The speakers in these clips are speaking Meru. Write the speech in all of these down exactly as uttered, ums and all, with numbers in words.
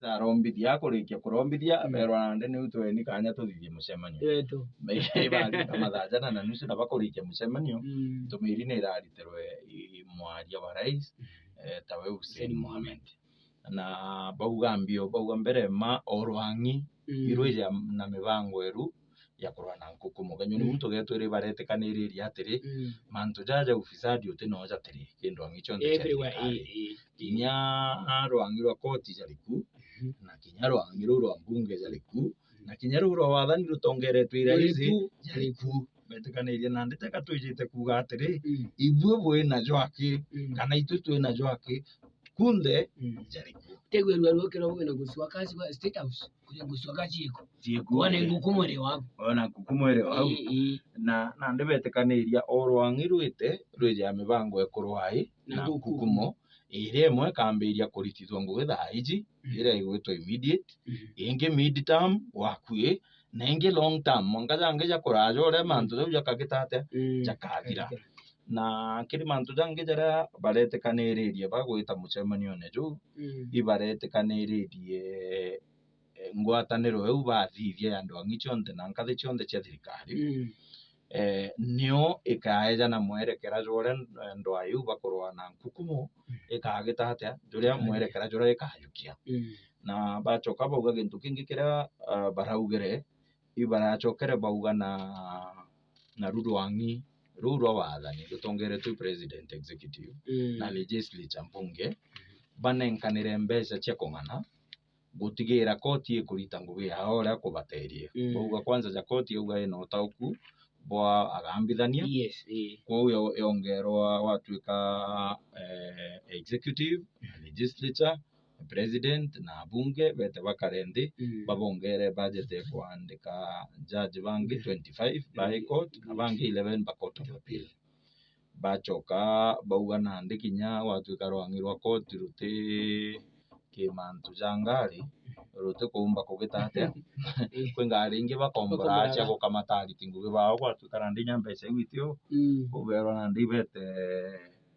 Arombithia, akurikia kurombithia, mm, berwa nandi niu tweni kanya tuthithie mucemanio. Yetu. Baringa mathaa jana na nusu na bakurikia mucemanio, mm, ntumiri ni iraritirwe i mwaria wa rais, mm, eh, tawe Hussein Hussein Mohamed. Mohamed. Na bauga mbio, bauga mbere ma o Rwang'i, mm, irwija na mibango eru ya kurwa na nkukumo. Kanyoni, mm, muntu getu iri baretikaniriria atiri, mm, mantu jaja ufisadi uti no jatiri, kindu ang'i chionthe chia everywhere, thirikari. Ii, ii. Kinya Rwang'i rwa koti jari ku, mhm, na kinya Rwang'i ruu rwa mbunge jari ku, mhm, na kinya ruu rwa wathani rutongeretwe i rais jari ku, jari ku. Betikanirie nandi teka twijite kuuga atiri, mm, ibue bwi na jwaki, mm, kana itwe twi na jwaki, kunthe, mm, jari ku. Tegwe rwa rwa kira bwe na guswa kazi kwa State House, kuri guswa kazi iko. Ciku. Wona ngukumo iri waku. Wona ngukumo iri wau. Ii, ii. Na, nandi betikaniria o Rwang'i rwite rwija mibango ikurwai na, na ngukumo. Ngukumo. Iria imwe ikambiria kuritithwa ngugi thaa iji, mm, iria igwitwa immediate, mm, ingi mid term, wakui, na ingi long term, mwanka jangi jakuraja uria mantu jau jakagita atia, mm, jakathira. Jakathira. Na kiri mantu jangi jaria baretikaniririe bagwita mucemanione juu, mm, ibaretikaniririe, eh, ngwataniro iu bathithia ya andu ang'i chionthe na nkathi chionthe chia thirikari. Mm. Eh, nio ikaeja na mwerekera jwa uria, eh, ndwaa iu bakurwa na nkukumo, mm, ikagita atia, juria, mm, mwerekera juria ikajukia. Mm. Na bachoka bauga gintu kingi kiria, ah, baraugire, ibarachokere bauga na, na ru Rwang'i ruu rwa wathani rutongeretwe president, executive, mm, na legislature, mbunge, mm, banenkanire mbeca cia kung'ana, gutigira koti ikurita ngugi yao uria kubaterie. Mm. Bauga kwanza ja koti yauga ina utauku bwa agambithania. Yes, ii. Kwou yo-, yongerwa gwatuika, eh, executive, legislature, president na bunge bete bakare nthi, mm, babongere budget ya kuandika judge bangi, mm, twenty-five ba, mm, High Court, na bangi eleven ba Court of Appeal. Bachoka bauga nandi kinya gwatuika Rwang'i rwa koti ruti kimantu ja ngari, ruti kuumba kugita atia. Kwi ngari ingi bakombora cia gukamata ariti ngugi bao, gwatuika nandi inya mbeca iu itio. Mm. Kuberwa nandi ibete,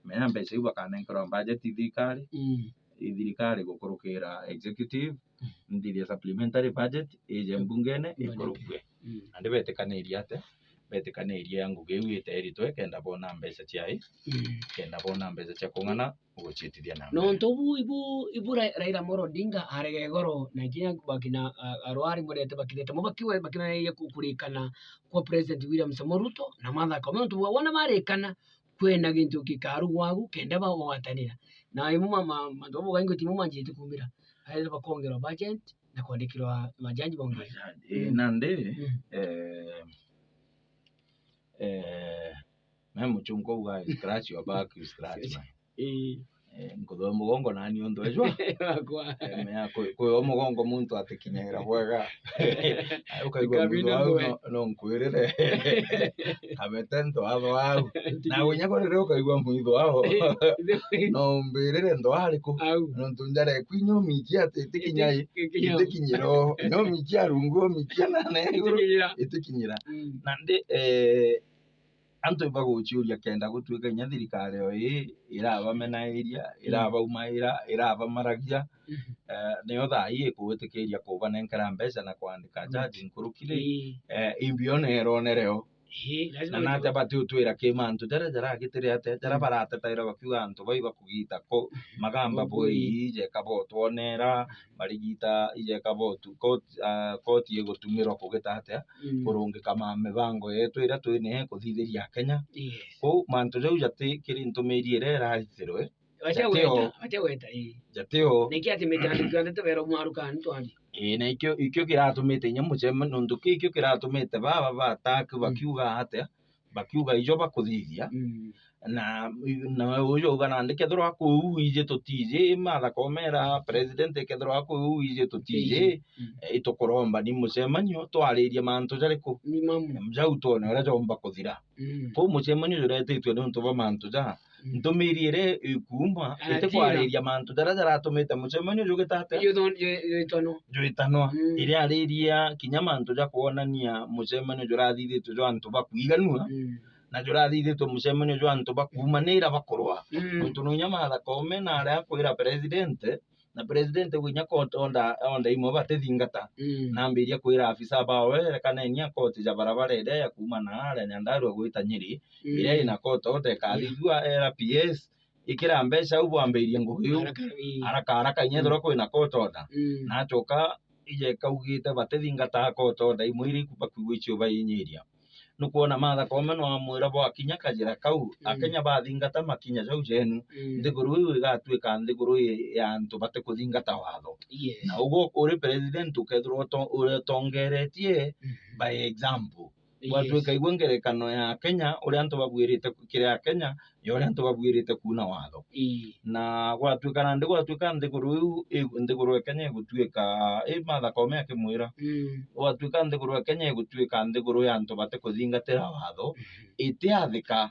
menya mbeca iu bakanenkerwa budget i thirikari, mm, i thirikari gukurukira executive, mm, nthithia supplementary budget ije mbungene, mbunge ikurukue. Mm. Nandi betikanirie atia? Betikanirie ngugi iu iteritwe kenda bona mbeca ciai, mm, kenda bona mbeca cia kung'ana guciitithia na mbere. Nontu bu, ibu, ibu Ra-, Raila Amolo Odinga arega igoro, na kinya bakina, a, arwari murete bakithete mo bakiwe, bakinairie ku-, kurikana kwa President William Samoei Ruto na Martha Koome. Nontu bwa wona barikana, kwina gintu gikaru gwaku kenda bagwatanira. Na imu ma, ma, mantu babuga ingo timu manjirite kumira. Aere bakongerwa budget na kwandikirwa majaji bongi. Majaji, eh, mm, nandi, mm, eh, eh, me muchungu auga, "You scratch your back, you scratch mine." Eh. Eh, nkuthwa mugongo nani untu ejwa. Wakwa. Eh, mea kwi, kwi o mugongo muntu atikinyaira bwega. Ai, ukaigua mwitho wau no, no nkwirire. Kamete ntwatho au. Na winya kuri rio ukaigua mwitho wao. Eh, no mbirire ntwari ku. Au. Nontu njara eku inyomikia ati itikinyai. Iti-, itikinyai. Itikinyiro. Nyomikia rungu, omikia nane iguru. Itikinyira. Itikinyira. Mm. Nandi, eh, antu ibaguciuria kenda gutuika inya thirikari o ii irabamenairia, mm, irabaumaira, irabamaragia, mhm, eh, nio thaa ii ikugwitikiria kubanenkera mbeca na kwandika, mm, jaji nkuruki ri, ii, eh, imbione ironere o. Ii, lazima. Na nate bati utwira ki mantu jaria jaragitire ate, jaria, mm, baratetaira bakiuga antu bau bakugita ko, mm, magamba bwei, jeka botwonera, mm, marigita ijeka botu, koti, ah, koti igutumirwa kugita atia, mm, kurungika ma mibango yetu iria twine kuthithiria Akenya. Yes. Kwou mantu jau jati kiri ntumiri iria iraritirwe. Jatio. Jatio, ii. Jatio. Niki ati mitandiko yonthe tubera mwaruka ni twari? Ii, na ikio, ikio kiratumite inya mucema, nontu ki ikio kiratumite baba bataki, mm, bakiuga atia, bakiuga ijo bakuthithia. Mm. Na, na uju auga nandi kethirwa kuu iji tutiji, Martha Koome era president, kethirwa kuu iji tutiji, mm, eh, itukuromba ni mucemanio twaririe mantu jariku? Ni mamu. Jau twone uria jomba kuthira. Mm. Kwou mucemanio juretitwe niuntu bwa mantu ja, mm, ntumiri iria ikuuma, itikwariria mantu jaria jaratumite mucemanio jugita atia? Juitanwa. Mm. Iriariria kinya mantu ja kwonania mucemanio jurathithitwe jwa antu bakwiganua, mm, na jurathithitwe mucemanio jwa antu bakuumanira bakurwa. Mm. Nontu no inya Martha Koome na aria akwira president, Na president gwinya court order, order imwe batithingata. Mm. Nambiria kwira afisa bawe, "Rekaneni a court ja barabara iria ya kuuma na aria Nyandarua gwita Nyeri, mm, iria ina court order ikathithua, yeah, R P S, ikira mbeca au bwambirie ngugi iu. Haraka, ii. Haraka, haraka, inya ethirwa kwina court order." Mm. Nacoka ije kaugite batithingata court order imwe iria iku bakwigua icio bainyiria. Nukwona Martha Koome no amwira bwakinya kajira kau, mm, Akenya bathingata makinya jau jenu, mm, nthiguru iu igatuika nthiguru i-, ya antu batikuthingata watho. Yes. Na uguo uri president ukethirwa uto-, utongeretie, mm, by example. Gwatuika, yes, igwe ngerekano ya Akenya, uria antu babwirite ku-, kiri Akenya, ya uria antu babwirite kuuna watho. Ii. Na gwatuika nandi, gwatuika nthiguru iu, i-, nthiguru ya Kenya igutuika, i Martha Koome akimwira, mm, gwatuika nthiguru ya Kenya igutuika nthiguru ya antu batikuthingatira watho, mhm, itiathika.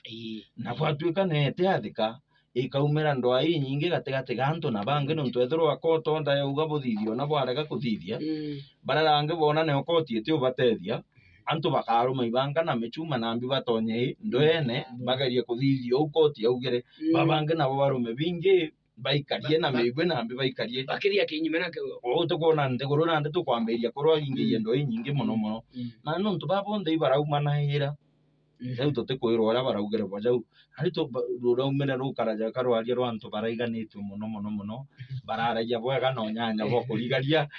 Ii. Na gwatuika ni itiathika, ikaumira ndwaa inyingi gatigati ga antu na bangi, nontu ethirwa court order yauga buthithie, ona bwarega kuthithia, mm, baria bangi boona nio court itiubatethia, antu bakaruma ibanga na michuma nambi batonye i ndwene, mm, bagerie kuthithia uu court yaugire. Mm. Babangi nabo barume bingi baikarie na, ba-, miigwi nambi baikarie. Bakiria kinyume na kiu. Uu tukwona nthiguru nandi tukwambiria kurwa ingi, mm, indo inyingi mono, mm, mono. Mm. Na nontu baba bonthe ibaraumanaira. Mm. Jau tutikwirwa uria baraugire bo jau. Ari tu-, ba-, ruraumire rukaraja karwaria rwa antu baraiganitue mono, mono, mono. Bararagia bwega na unyanya bwa kurigaria.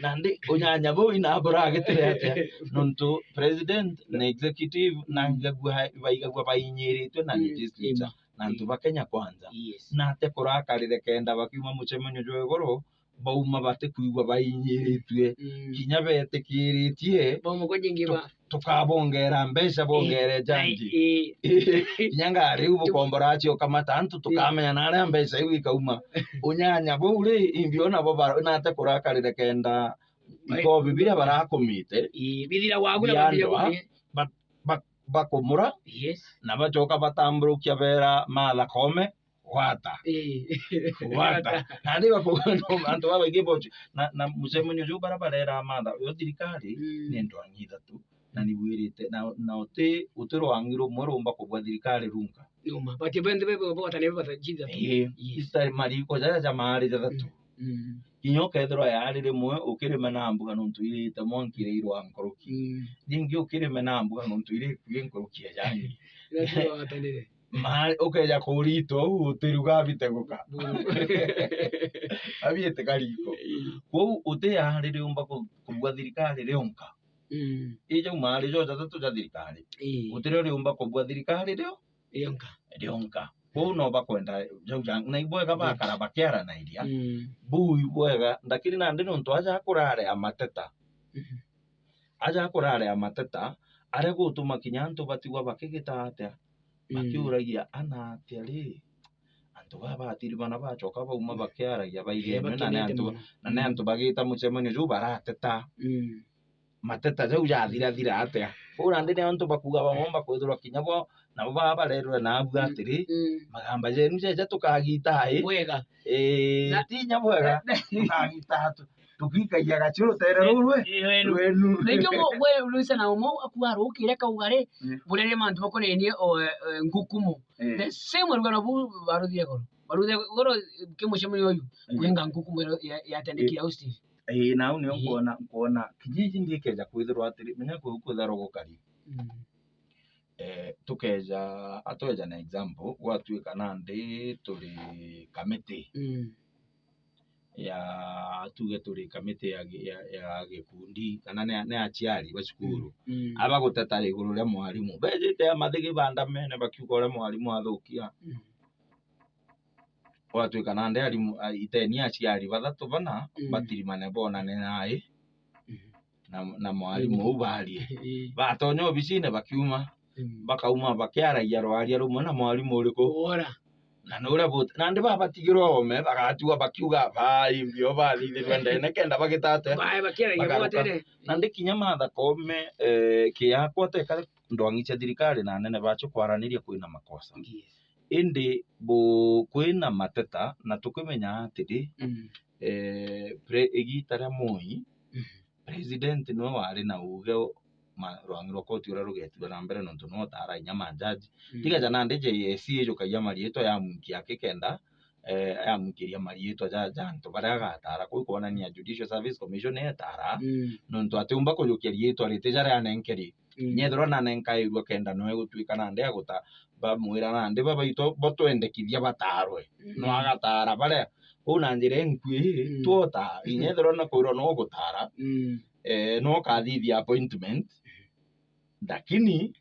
Nandi unyanya buu ina buragitire atia? Nontu president na executive na, mm, igagua, baigagua bainyiritue na, mm, legislature, ima, na antu, mm, ba Kenya Kwanza. Yes. Na ate kurakarire kenda bakiuma mucemanio jwa iguru, bauma batikwigua bainyiritue, mm, kinya betikiritie, bauma kwa jingi tu-, ba- tukabongera mbeca, bongere, eh, jangi, eh, kinya ngari iu bukombora acio kamata antu, eh, tukamenya na aria mbeca iu ikauma. Unyanya buu ri, imbi ona bo ba-, nate kurakarire kenda, bai-, ikobi biria barakumite, eh, bithira wagu na bia bambia ndwa, kuthi- ba-, ba-, bakumura, yes, na bacoka batamburukia bera Martha Koome, gwata. Ii. Gwata. Gwata. Nandi baku-, antu babaingi bochu-, na, na mucemanio juu bara barera Martha, yo thirikari, mm, ni ndwang'i ithatu, na nibwirite, na, na uti, uti rwang'i rumwe rumba kubwa thirikari runka. Numa. Bati benthe bebe bogwatane bebe bata jithatu. Ii. Yes. Ita mariko jaja ja maari jathatu. Mm. Mm. Kinya ukethirwa yaari rimwe, ukirime na mbuga nontu irite mwanki iria irwa nkuruki. Mm. Ringi ukirime na mbuga nontu iri ikui nkuruki ya jani. Lazima watanire. Ma-, ukeja kurita uu, utiruga biteguka. Buru. Abiite kariko. Ii. Kwou uti yaari riumba ku-, kubua thirikari rionka. Mm. Ija umaari jo jathatu ja thirikari. Ii. Uti rio riumba kubua thirikari rio? Rionka. Rionka. Kwou no bakwenda jau ja-, na ibwega bakara bakiaranairia. Mm. Buu ibwega, lakini nandi nontu aja akurare a mateta. Mhm. Aja akurare a mateta, aria gutuma kinya antu batigwa bakigita atia? Mm. Bakiuragia, "Ana atia ri? Antu baba batirimana bacoka bauma bakiaragia baigemwe, na ni antu, na ni antu bagita mucemanio juu barateta." Mm. Mateta jau jathirathira atia? Kwou nandi ni antu bakuga bamwe bakwithirwa kinya bo, nabo baba barerwe naabu atiri, mm, magamba jenu jeja tukagita i? Bwega. Ii, na ti inya bwega, tukagita tu. Tukikagia gachuru tere ruru, eh, rwenu. Rwenu. Na ikio mo-, we, Luisa na umo, akua arukire kauga ri, mm, burere mantu bakonenie o, eh, eh, ngukumo. Eh. The same rugano bu baruthire goro. Baruthire goro, eh, kimucemanio uyu, mm, kwinga ngukumo ya, ya, yatendekire, eh, au Steve. Eh, nau nio, eh, nkuona, nkuona, kijiji ndikeja kwithirwa atiri, menya kuu kwithirwa gukari. Mm. Eh, tukeja, atweja na example, gwatuika nandi turi kamiti. Mm. Ya, tuge turi kamiti ya gi-, ya, ya gikundi, kana ni, ni aciari ba cukuru. Mm. Mm. Aba guteta iguru ria mwarimu. Bejite a mathigi bandamene bakiuga uria mwarimu athukia. Mm. Gwatuika nandi arimu, a, iteni aciari bathatu bana, mm, batirimane bonane nai. Mm. Na, na mwarimu, mm, uu barie. Ii. Batonya obicine bakiuma. Mm. Bakauma bakiaragia rwaria rumwe na mwarimu uriku? Ora. Na nuria but-, nandi babatigirwa ome, bagatigwa bakiuga, "Bai, mbio bathithirwe ndene kenda bagitate." Bae, bakiaragia bagaruka. Gwatere. Nandi kinya Martha Koome, eh, kiakwa teka ndwang'i cia thirikari na anene bacio kwaraniria kwina makosa. Yes. Indi bu-, kwina mateta, na tukimenya atiri, mm, eh, pre-, igita ria Moi, mm, president niwe wari na uuge ma-, rwang'i rwa koti uria rugetirwa na mbere, nontu niwe utaara inya majaji. Mm. Tiga ja nandi J S C ijukagia mariitwa ya mwinki aki kenda eh, amwikiria mariitwa ja, ja antu baria agatara. Kuu kwonania Judicial Service Commission etara, Mm. nontu atiumba kujukia riitwa riti jaria anenkeri. Mm. Nyethirwa nanenkairua kenda noe gutuika nandi aguta-, bamwira nandi babaitwa bo twendekithia batarwe. Mm. No agatara baria. Kuu na njira inkui, Mm. twota, Mm. inyethirwa na kwirwa no gutara, Mm. eh, no kathithia appointment. Lakini,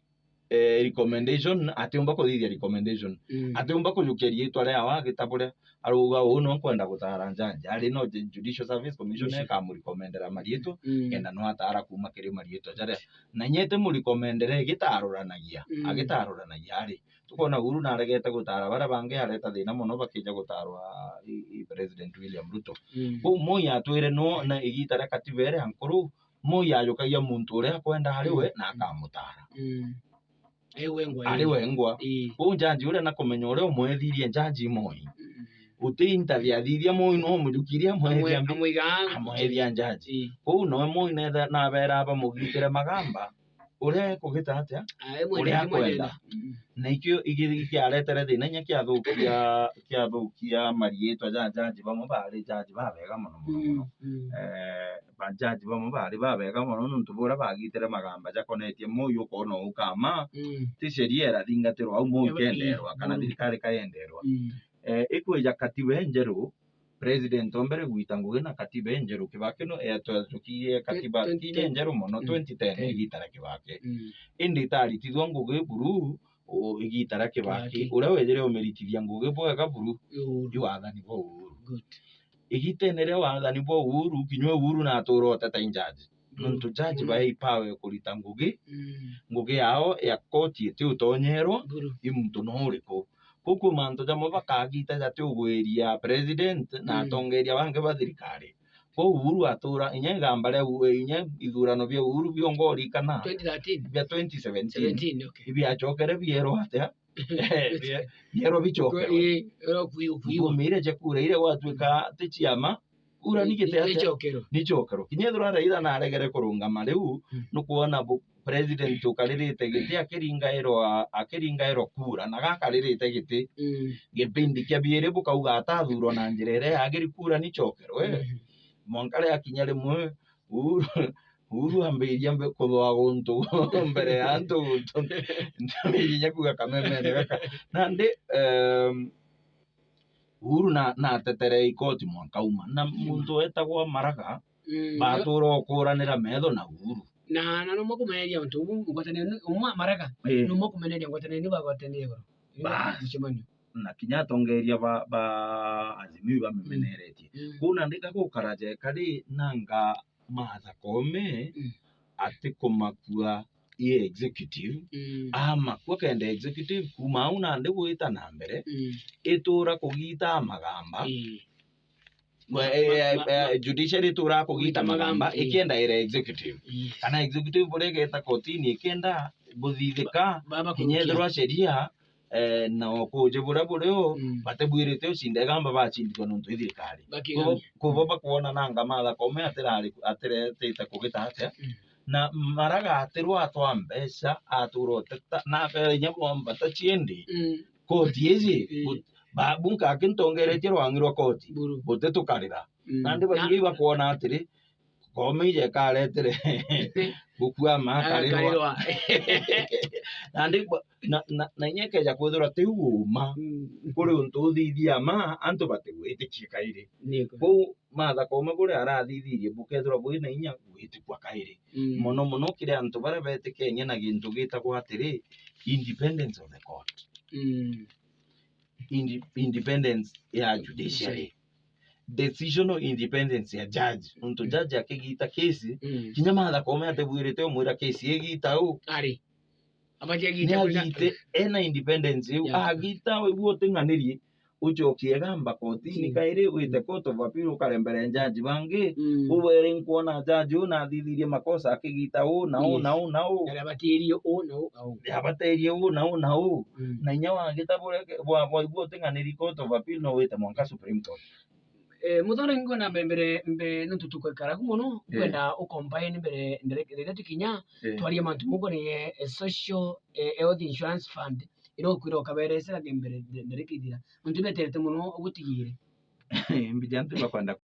eh, recommendation, atiumba kuthithia recommendation. Mm. Atiumba kujukia riitwa riawe agitaburia, arauga, "Uu no nkwenda gutara njanji." Ari no Ju-, Judicial Service Commission Commission. ikamurecommendera mariitwa, Mm. kenda no atara kuuma kiri mariitwa jaria. Na nyete murecommendere igitaruranagia, Mm. agitaruranagia ari. Tukona Uhuru naregete gutara baria bangi, areta thina mono bakija gutarwa i, i President William Ruto. Mm. Kuu Moi atwire no na igita ria katiba iria nkuru, Moi ajukagia muntu uria akwenda ari we Mm. na akamutara. Mm. Ari wengwa, Ari ii. wengwa. Ii. Kuu njanji uria nakumenya uria umwethirie njanji Moi. Mm. Uti interview athithia Moi no umujukirie amwethia Amwe-, mbi-, amwiga. amwethia njanji. Ii. Kuu noe Moi netha nabera bamugitire Magamba. Uria ekugita atia? Ah, e mwene Uria kimwe akwenda. nyene. Mm. Na ikio igi-, ikiaretere thina inya kiathukia, kiathukia mariitwa ja njanji bamwe bari njanji babega mono, mono, Mm, mono. mm. Eh, ba njanji bamwe bari babega mono nontu buria bagitire Magamba jakonetie Moi ukona ukama, Mm. ti sheria irathingatirwa au Moi Eba-, ii, kenderwa, kana mm. thirikari kayenderwa. Mm. Eh, ikwija katiba injeru, President o mbere gwita ngugi na katiba injeru, Kibaki no, eh, twajukirie katiba Twenty ten. inya injeru mono, Mm. twenty ten, Ten. igita ria Kibaki. Mm. Indi itaritithua ngugi buru, o, igita ria Kibaki. Kibaki. Uria wejire umiritithia ngugi bwega buru, Uhuru. i wathani bwa Uhuru. Good. Igitene ria wathani bwa Uhuru, kinya Uhuru natura uteta i njaji. Mm. Nontu judge Mm. bae ipawe kurita ngugi, Mm. ngugi yao ya koti iti utonyerwa, Buru. i muntu no uriku. Kuu kwi mantu jamwe bakagita jati ugwiria president na Mm. atongeria bangi ba thirikari. Kwou Uhuru atura, inya igamba ria u-, inya ithurano bia Uhuru bionga urikana? Twenty thirteen? Bia twenty seventeen. Seventeen, okay. Ibiachokere bierwa atia? Eh, bie-, bierwa bichokerwe. Ii, ero kui-, kuiwa. Ngumire ja kura iria gwatuika ti ciama, kura ni giti atia? Ni chokero. Ni chokero. Kinya ethirwa Raila naregere kurungama riu, Mm. nukwona bu-, president ukaririte giti akiringairwa, akiringairwa kura, na gakaririte giti. Mm. Gipindi kia biiri bukauga atathurwa na njira iria yagiri, kura ni chokero, eh. Mm. Mwanka riakinya rimwe, Uhuru, Uhuru ambiriria mbe-, kuthwa guntu mbere ya antu guntu. Ndambiriria kuuga kamemene gaka. Nandi, em, Uhuru na, natetere ikoti mwanka uma. Na muntu wetagwa Maraga, Mm, batura ukuranira metho na Uhuru. Na, na numwe kumeneria untu ubu ngwataniro ni, umwe Maraga, Eh. numwe kumeneria ngwataniro ni bagwatanire iguru. Bas. Mucemanio. Na kinya atongeria ba, ba Azimio bamimeneretie. Mm. Kuu nandi gagukara jeka ri, nanga Martha Koome Mm. atikumakua i executive, Mm. amakua kenda executive kuma au nandi gwita na mbere, Mm. itura kugita Magamba. Ii. We, Ma-, eh, ma-, eh, ma-, eh, judiciary itura kugita kugita Magamba, Magamba, ii. ikienda ira executive. Yes. Kana executive buria igeta kotini ikienda buthithika, Ba-, ba-, kinya bakurukia. ethirwa sheria, eh, na ukuji buria burio, Mm. batibwirite ucinde Igamba bacindithua nontu i thirikari. Bakigamia. Kubo, kubo bakwona nanga Martha Koome atirari, atiretite kugita atia. Mm. Na Maraga atirwa atwa mbeca, atura uteta, na mbere inya bwambata ciendi. Mm. Koti iji, Mm. bu-, ba-, bunka aki ntongeretie rwangi rwa koti. Buru. Buti tukarira. Mm. Nandi Na- bathuri bakwona atiri, Koome ije karetire gukua ma akarirwa. Akarirwa. Nandi ba-, na, na, na inya ikeja kwithirwa tiu uma, Mm. kuri untu uthithia ma, antu batigwitikia kairi. Niko. Kwou Martha Koome buria arathithirie bukethirwa bwina inya gwitikua kairi. Mm. Mono mono kiri antu baria betikenie na gintu gitagwa atiri, independence of the court. Mm. Inde-, independence ya judiciary. Decisional independence ya judge. Nontu Mm. judge akigita case, Mm. kinya Martha Koome atibwirite umwira case igita u. Ari. Abati agite Ni kuria- agite ena independence iu. Ya. Agita we guo uting'anirie, ucokie Igamba kotini Mm. kairi, wite Mm. Court of Appeal ukare mbere ya judge bangi. Mm. Ubere nkwona judge u nathithirie makosa akigita u, na u, Yes. na u, na u. Na abatirie u, na u, na u. Abaterie u, na u, na u. Mm. Na inya wagita buria ke-, bwa, bwa igua uting'aniri Court of Appeal no wite mwanka Supreme Court. Eh, Muthoni, ngwenda mbe-, mbere, mbe, nontu tukwikara ku mono, Eh. nkwenda ucombine mbere, ndere-, riria tukinya, Eh. twarie mantu mukonie, eh, social, eh, health insurance fund, Irokwira ukaberecera mbere, mbere kithira. Nontu beterete mono ugutigire. Mbija ntibakwenda